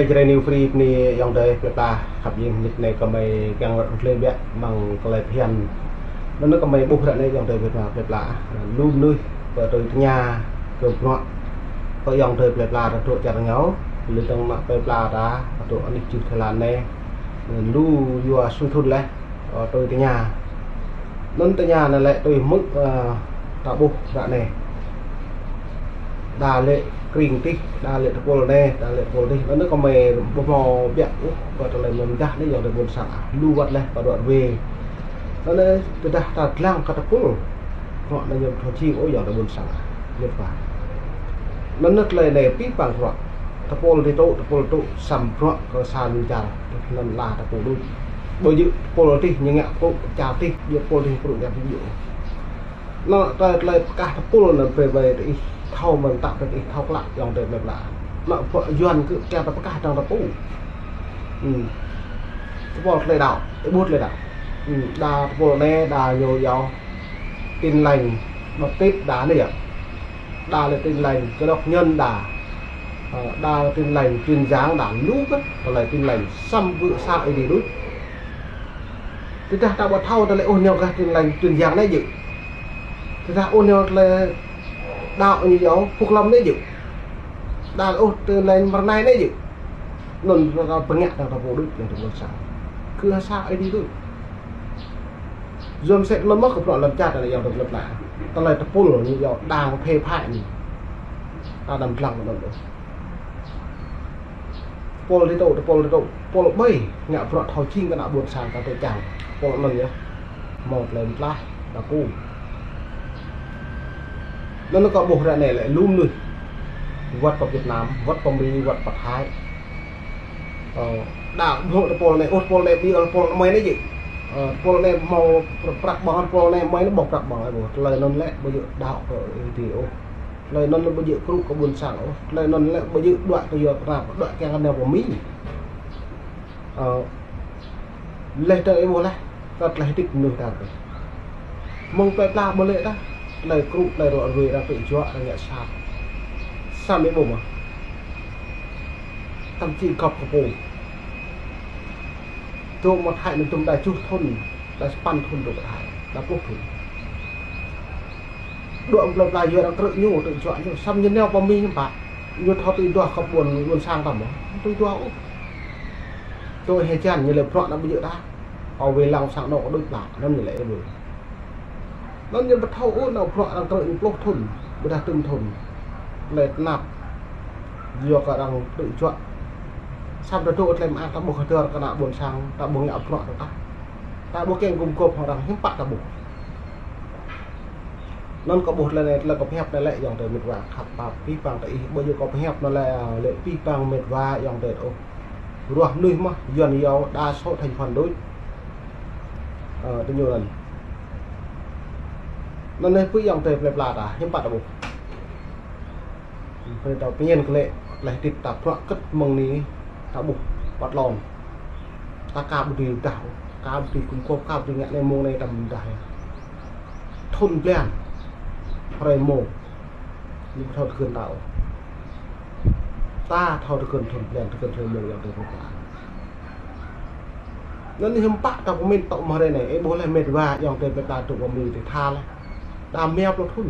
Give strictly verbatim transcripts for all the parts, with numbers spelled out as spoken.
Jrai New Free anai ayŏng adơi plơi pla khăp jing, mơnit anai gơmơi kiăng ră ruai biă mơ̆ng tơlơi phiăn. Anŭn gơmơi ƀuh ră anai ayŏng adơi plơi pla, plơi pla. Lu mơnuih pơtui tơña kơ bruă kơ ayŏng adơi plơi pla ta dŏ čar rơngiao, lĕ dơ̆ng mă plơi pla ta dŏ anih čư̆ Thái Lan anai. Lu yua sui thun laih, ơ, tui tơña. Anŭn tơña anai lĕ tui hmư̆, ơ, ta ƀuh ră anai. Đa lĕ kring tih, đa lĕ tơpul anai, đa lĕ tơpul tih. Anŭn gơmơi ƀu hmâo biă ôh kơ tơlơi mơ̆n dah anai ayŏng adơi ƀôn sang. Lu wơ̆t laih pơđuaĭ wê. Anŭn tơdah ta lăng kơ tơpul, bruă anai ñu thâo jing ôh ayŏng adơi ƀôn sang. Mơ̆n ƀă. Anŭn tơlơi anai pĭ păng bruă. Tơpul tih tŭ, tơpul tŭ, samơ̆ bruă kơ sa lu čar, anŭn la tơpul đôč. Ƀu djơ̆ tơpul tih ñu ngă kru čar tih, djơ̆ tơpul tih kru čar tih djơ̆. Anŭn tơlơi, tơlơi pơkah tơpul anŭn brơi ƀơi tơ ih thâo mơ̆n, tă brơi ih thâo klă ayŏng adơi plơi pla. Anŭn pơ Yuan kơ kiăng ta pơkah dơ̆ng tơpul. Hmm. Tơpul tơlơi đaŏ, ih ƀuh tơlơi đaŏ. Hmm. Đa tơpul anai, đa ñu yua Tin Lành Baptist đa anai yơh. Đa lĕ Tin Lành Cơ Đốc Nhân đa. Ơ, đa Tin Lành Truyền Giảng đa, lu kơ tơlơi Tin Lành samơ̆ ƀu sa Ơi Adai đôč. Tơdah ta ƀu thâo tơlơi ôh ñu kơ Tin Lành Truyền Giảng anai djơ̆. Tơdah ôh ñu tơlơi đaŏ ñu yua Phúc Lâm anai djơ̆. Đa ôh Tin Lành Mrơnai anai djơ̆. Anŭn ta pơngă ta pơpŭ đôč ayŏng adơi ƀôn sang. Kơ sa Ơi Adai đôč. Yua mơsĕ anŭn mơ̆ kơ bruă lŏn čar ta ayŏng adơi plơi pla. Tơlơi tơpul ñu yua đang phê phái anai. Ta đăm lăng anŭn đôč. Tơpul tih tŭ, tơpul tih tŭ, tơpul ƀai ngă bruă thâo jing kơ ană ƀôn sang ta tơčang. Tơpul anŭn yơh. Hmâo tơlơi mơtlaih, ta kơkuh. Anŭn kâo ƀuh ră anai lĕ lu mơnuih. Wơ̆t pơ Việt Nam, wơ̆t pơ Mi, wơ̆t pơ Thái. Ơ, đa ƀuh tơpul anai, ôh, tơpul anai ƀu djơ̆ tơpul anai mơ̆n anai djơ̆. Ơ, tơpul anai hmâo prăk ƀơ̆ng, tơpul anai mơ̆n anai ƀu prăk ƀơ̆ng ôh. Tơlơi anŭn lĕ ƀu djơ̆ đaŏ kơ Ơi Adai ôh. Tơlơi anŭn lĕ ƀu djơ̆ kru kơ ƀôn sang ôh. Tơlơi anŭn lĕ ƀu djơ̆ đuaĭ kơ yua tơnap, đuaĭ kiăng kơ nao pơ Mi. Ơ, laih tơ ih ƀuh laih, kơ tơlơi hơdip mơnuih ta kơ. Mơ̆ng plơi pla ƀu lĕ tah, tơlơi kru, tơlơi ră ruai, arăng tŭ juă, arăng ngă sat. Samơ̆ ih ƀuh mơ̆. Tăm či gŏp kơ pô. Dŏ mơ̆ng Thái anŭn tum đa tơjuh thun, đa sapăn thun dŏ mơ̆ng Thái, đa pluh thun. Dŏ mơ̆ng plơi pla yua arăng krư̆ ñu, tŭ juă ñu, samơ̆ ñu nao pơ Mi hiư̆m pă. Ñu thâo tui duah kơ ƀôn, ƀôn sang ta mơ̆. Tui duah ôh. Tui hơjan ñu lĕ bruă anŭn ƀu djơ̆ đa. Ơ, wai lăng sang anŏ kơ đôč pla, anŭn ñu lĕ ƀu. Anŭn ñu ƀu thâo ôh nao bruă arăng krư̆ ñu pluh thun, ƀôdah tum thun. Tơlơi tơnap. Yua kơ arăng tŭ juă. Samơ̆ ta dŏ tơlơi mơak ta ƀu kơdơr kơ ană ƀôn sang, ta ƀu ngă bruă ta. Ta ƀu kiăng gum gŏp hăng arăng hiư̆m pă ta ƀuh. Anŭn kâo ƀuh tơlơi anai, tơlơi kâo pơhiăp anai lĕ ayŏng adơi mĕt wa khăp pap pĭ păng tơ ih, ƀu djơ̆ kâo pơhiăp anŭn lĕ, ơ, lĕ pĭ păng mĕt wa ayŏng adơi ôh. Ruah mơnuih mơ̆, Yuan yua đa số thành phần đôč. Ơ, tơ ñu anŭn. Anŭn anai pơ ayŏng adơi plơi pla ta, hiư̆m pă ta ƀuh. Brơi ta pơñen kơ lĕ, tơlơi hơdip ta bruă kơ̆t mơ̆ng anai ta ƀuh, wơ̆t lŏn. Ta ka ƀu dưi dah, ka ƀu dưi gum gŏp, ka ƀu dưi ngă anai mơ̆ng anai ta ƀu dah yơh. Thun blan, hrơi mông, ñu ƀu thâo tơgŭn ta ôh. Ta thâo tơgŭn thun blan, tơgŭn hrơi mông ayŏng adơi ƀôn sang. Anŭn hiư̆m pă ta pơmĭn tŏ mơ̆ hrơi anai, ih ƀuh laih mĕt wa ayŏng adơi plơi pla dŏ pơ Mi tih tha laih. Đa rơma pluh thun,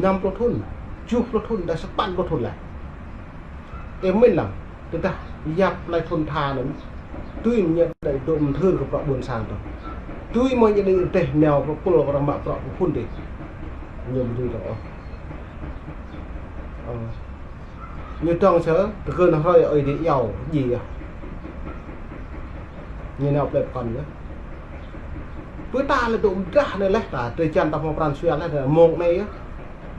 năm pluh thun, tơjuh pluh thun, đa sapăn pluh thun laih. Ih pơmĭn lăng, tơdah yap tơlơi thun tha anŭn, tui ñu đuaĭ dŏ mơ̆ng thưr kơ bruă ƀôn sang ta. Tui mơ̆ ñu đuaĭ rơdêh nao kơ pul kơ arăng mă bruă pơphun dih. Ñu ƀu dưi dơ̆ng ôh. Ơ. Ñu dơ̆ng sơ, tơgŭn hrơi Ơi Adai iâu, djai yơh. Ñu nao plơi pơkŏn yơh. Pơ ta lĕ dŏ mơdrah anai laih ta, drơi jan ta hmâo pran jua laih ta, mông anai yơh.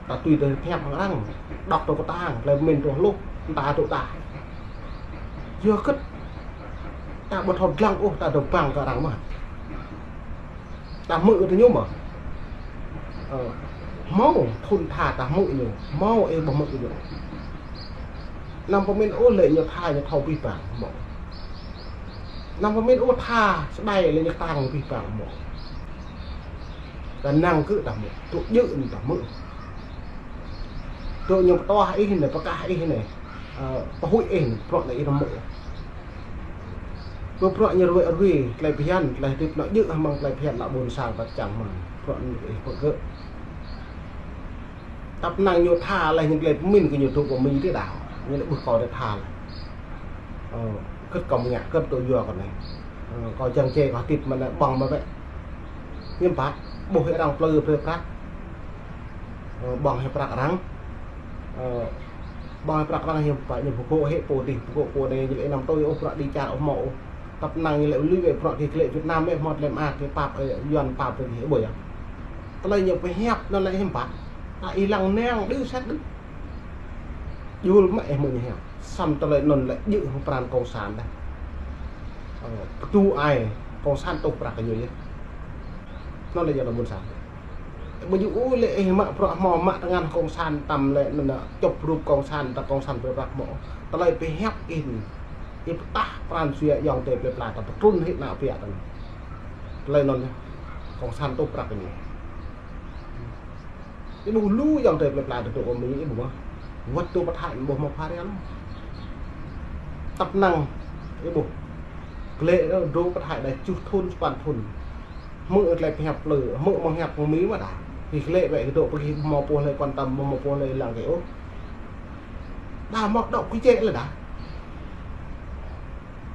Ta tui tơ pơhiăp hăng arăng, đŏk tơ kơtang, tơlơi pơmĭn tơ hluh, ta tŭ ta. Yua kơ ta ƀu thâo lăng ôh, ta dŏ pơblang kơ arăng mơ̆n. Ta hmư̆ tơ ñu mơ̆. Ơ, hmâo thun tha ta hmư̆ ñu, hmâo ih ƀu hmư̆ ñu. Anăm pơmĭn ôh lĕ ñu tha ñu thâo pĭ păng hmâo. Anăm pơmĭn ôh tha sơđai lĕ ñu kơtang pĭ păng hmâo. Ta năng kơ ta hmư̆, tŭ djơ̆ anŭn ta hmư̆. Tŭ ñu pơtuah ih anai, pơkah ih anai. Ơ, pơhuĭ ih, bruă anai ih nao mơ̆. Pơ bruă ñu ruai ruai, tơlơi phiăn, tơlơi hơdip anŭn djơ̆ hăng tơlơi phiăn ană ƀôn sang ta čang mơ̆n. Bruă anai ih pơkă. Tăp năng ñu tha laih ñu tơlơi pơmĭn kơ ñu tŭ pơmĭn tih đa. Ñu lĕ ƀuh kâo tha laih. Ơ, kơ̆t kâo mơñă, kơ̆t tŭ yua kâo anai. Ơ, kâo čang čê kâo hơdip mơ̆n ƀơ̆ng mă wĕ. Hiư̆m pă, ƀuh arăng plư brơi prăk. Ơ, ƀơ̆ng hĭ prăk arăng. Ơ, ƀơ̆ng hĭ prăk arăng hiư̆m pă, ñu pơgŏ hĭ pô tih, pơgŏ pô anai, ñu lĕ năm tui ôh, bruă đi čar ôh hmâo ôh. Tăp năng ñu lĕ lui wĕ bruă kơ klĕ Việt Nam wĕ hmâo tơlơi mơak, kơ Yuan pap brơi hĭ, ih ƀuh yơh. Tơlơi ñu pơhiăp anŭn lĕ hiư̆m pă. Ta ih lăng neng đư̆ sat đư̆. Djul mă ih mơ̆ ñu hiăp. Samơ̆ tơlơi anŭn lĕ djơ̆ hăng pran cộng sản đa. Ơ, pơtŭ ai cộng sản tŭ prăk kơ ñu yơh. Anŭn lĕ yơh ană ƀôn sang. Ƀu djơ̆ ôh lĕ ih mă bruă hmâo mă tơngan cộng sản tăm lĕ anŭn čŏp rup cộng sản ta cộng sản brơi prăk hmâo. Tơlơi pơhiăp ih, ih pơtah pran jua ayŏng adơi plơi pla ta pơtrŭn hĭ ană ƀiă ta. Tơlơi anŭn yơh. Cộng sản tŭ prăk kơ ñu. Ih ƀuh lu ayŏng adơi plơi pla dŏ kơ Mi ih ƀuh mơ̆. Wơ̆t dŏ pơ Thái ƀuh mơ̆ phara lăm. Tăp năng ih ƀuh. Klĕ dŏ pơ Thái đa tơjuh thŭn, sapăn thŭn. Hmư̆ tơlơi pơhiăp plư, hmư̆ mơ̆ng hiăp kơ Mi mơ̆ đa. Ih klĕ wĕ dŏ pơ gih ƀu hmâo pô hlơi quan tâm, ƀu hmâo pô hlơi lăng kơ ôh. Đa mơ̆ dŏ kơ čĕ lĕ đa.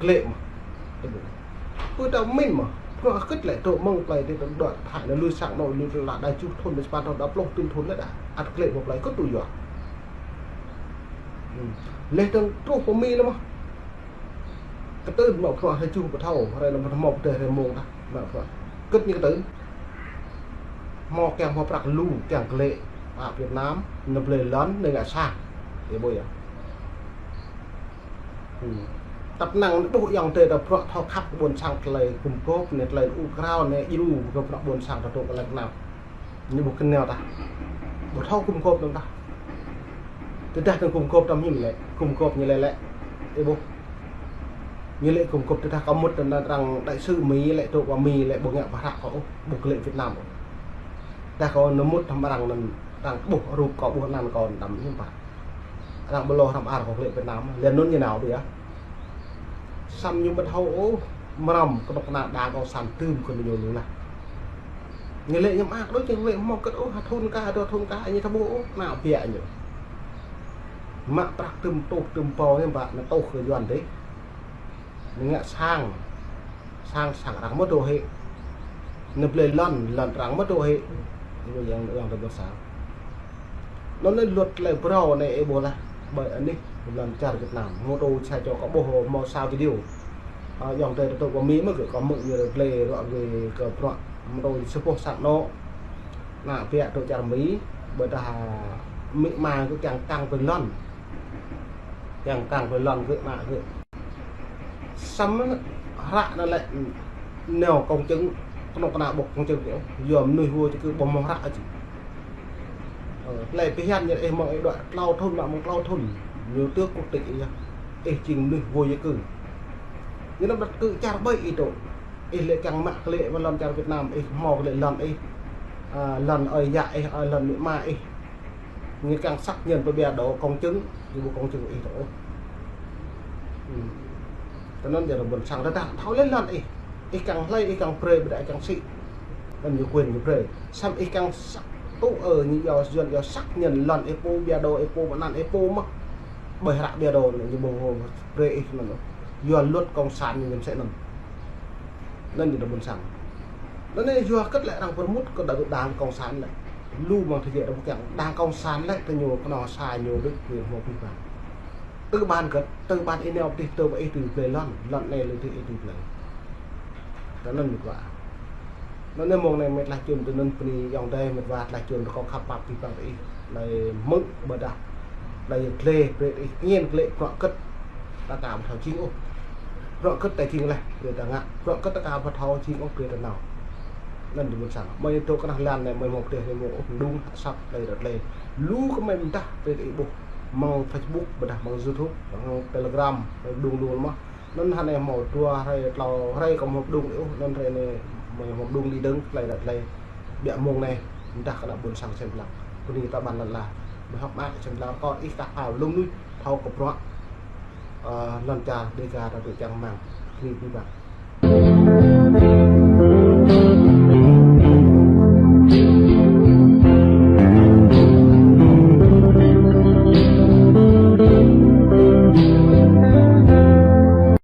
Klĕ mơ̆. Ih ƀuh. Pơ ta min mơ̆. Bruă kơ̆t lĕ dŏ mơ̆ng plơi tih dŏ Thái anai lui sang anŭn lui tơlơi đa tơjuh thŭn, đa sapăn thŭn, đa pluh thŭn lĕ đa. Ăt klĕ mơ̆ plơi kơ̆t tŭ yua. Hm. Leh dơ̆ng truh pơ Mi lĕ mơ̆. Kơtưn mă bruă hrơi tơjuh pơthâo, hrơi anŭn mơ̆ hmâo pơdơi hrơi mông ta. Mă bruă. Kơ̆t ñu kơtưn. Hmâo kiăng hmâo prăk lu, kiăng klĕ. Pă Việt Nam, anai blơi lŏn, anai ngă sang. Ih ƀuh yơh. Hm. Tăp năng ƀuh ayŏng adơi ta bruă thâo khăp ƀôn sang tơlơi gum gôp anai, tơlơi ur krao anai, djru kơ bruă ƀôn sang ta dŏ kơ lăng kơnap. Ñu ƀu kơneo ta. Ƀu thâo gum gôp dơ̆ng ta. Tơdah dơ̆ng gum gôp ta ñu lĕ, gum gôp ñu lĕ lĕ. Ih ƀuh. Ñu lĕ gum gôp tơdah kâo mŭt anŭn arăng đại sứ Mi lĕ dŏ pơ Mi lĕ ƀu ngă pơhră kâo ôh, ƀu klĕ Việt Nam ôh. Tơdah kâo nao mŭt hăng arăng anŭn arăng ƀuh rup kâo ƀuh anăn kâo anăm hiư̆m pă. Arăng ƀu lŏ hrăm ar kâo klĕ Việt Nam, lĕ anŭn ñu nao biă. Samơ̆ ñu ƀu thâo ôh, mrăm kơnuk kơna đa cộng sản tưm kơ ñu lu lah. Ñu lĕ ñu mơak đôč, ñu lĕ hmâo kơ̆t ôh, ha thŭn ka, dua thŭn ka, ñu ta ƀuh ôh, ană ƀiă ñu. Mă prăk tưm tuh, tưm pô ñu ƀă, anai tuh kơ Yuan dih. Anai ngă sang. Sang, sang arăng mơ̆ dŏ hĭ. Anai blơi lŏn, lŏn arăng mơ̆ dŏ hĭ. Ih ƀuh ayŏng, ayŏng adơi ƀôn sang. Anŭn anai luật tơlơi phrâo anai ih ƀuh lah. Ƀơi anih lŏn čar Việt Nam. Hmâo dŏ sa čô kâo ƀuh hmâo sa video. Ơ, ayŏng adơi ta dŏ pơ Mi mơ̆ gơ̆ kâo hmư̆ ñu rơglê ruă ruai kơ bruă. Hmâo dŏ sa boh sang anŏ. Ană ƀiă dŏ čar Mi. Ƀôdah amĭ ama gơ̆ kiăng kăng brơi lŏn. Kiăng kăng brơi lŏn gơ̆ ană gơ̆. Samơ̆ hră anŭn lĕ nao công chứng, kơnuk kơna ƀuh công chứng kơ, yua mơnuih vô di cư ƀu hmâo hră či. Ơ, tơlơi phiăn ñu ih mơ̆ng ih dŏ klâo thŭn, mă mơ̆ng klâo thŭn, ñu tước quốc tịch ih yơh. Ih jing mơnuih vô di cư. Ñu năm đặt cư čar ƀơi ih dŏ. Ih lĕ kiăng mă klĕ mă lŏn čar Việt Nam, ih hmâo klĕ lŏn ih. Ơ, lŏn ơi yă ih, ơ, lŏn amĭ ama ih. Ñu kiăng xác nhận pơ bia đỏ công chứng, ñu ƀu công chứng ih dŏ. Hm. Tui anŭn yơh ană ƀôn sang ta thâo lĕ lŏn ih. Ih kiăng hlơi, ih kiăng brơi, ƀôdah ih kiăng sĭ. Anŭn ñu quyền ñu brơi. Samơ̆ ih kiăng xác, tŭ ơ, ñu yua, yua, yua xác nhận lŏn ih pô, bia đỏ ih pô, mơnăn ih pô mơ̆. Ƀơi hră bia đỏ anai ñu ƀu brơi ih anŭn. Yua luật cộng sản ñu mơsĕ anŭn. Anŭn ñu ană ƀôn sang. Anŭn anai yua kơ̆t lĕ arăng pơrmŭt kơ đảng, đảng cộng sản lĕ. Lu mơ̆ng thế giới ta ƀu kiăng. Đảng cộng sản lĕ ta ñu kơnong sa ñu đôč kơ hmâo pih pang. Tư bản kơ̆t, tư bản ih nao pơ dih tơ ƀă ih tui blơi lŏn, lŏn anai lĕ tui ih tui blơi. Tui anŭn mơ̆n wa. Anŭn anai mông anai mĕt laih čun tui anŭn bơni ayŏng adơi mĕt wa laih čun kâo khăp pap pih pang tơ ih. Tơlơi hmư̆ ƀôdah tơlơi gleh brơi ih kiăng klĕ bruă kơ̆t ta ka ƀu thâo jing ôh. Bruă kơ̆t ta jing laih brơi ta ngă. Bruă kơ̆t ta ka ƀu thâo jing ôh brơi ta nao. Anŭn ană ƀôn sang. Mơi dŏ kơnah lăn anai mơi hmâo pơdơi anai mơ̆ ôh, mơđung asăp tơlơi ră tơlơi. Lu kơ mơi mơdah brơi ta ih ƀuh. Mơ̆ng Facebook, ƀôdah mơ̆ng YouTube, mơ̆ng Telegram, mơi mơđung lu mơ̆. Anŭn hơnai hmâo dua hrơi, klâo hrơi kâo hmâo pơđung ih ôh, anŭn hrơi anai mơi hmâo pơđung ih dơ̆ng, tơlơi ră tơlơi. Biă mông anai, mơdah kơ ană ƀôn sang sem lăng. Bơni ta ƀăn lăn la. Mơi hơ̆k mơak sem lăng kơ ih kah pha lu mơnuih thâo kơ bruă. ơ, lŏn čar Dega ta tui čang rơmang, kơni ƀing ta.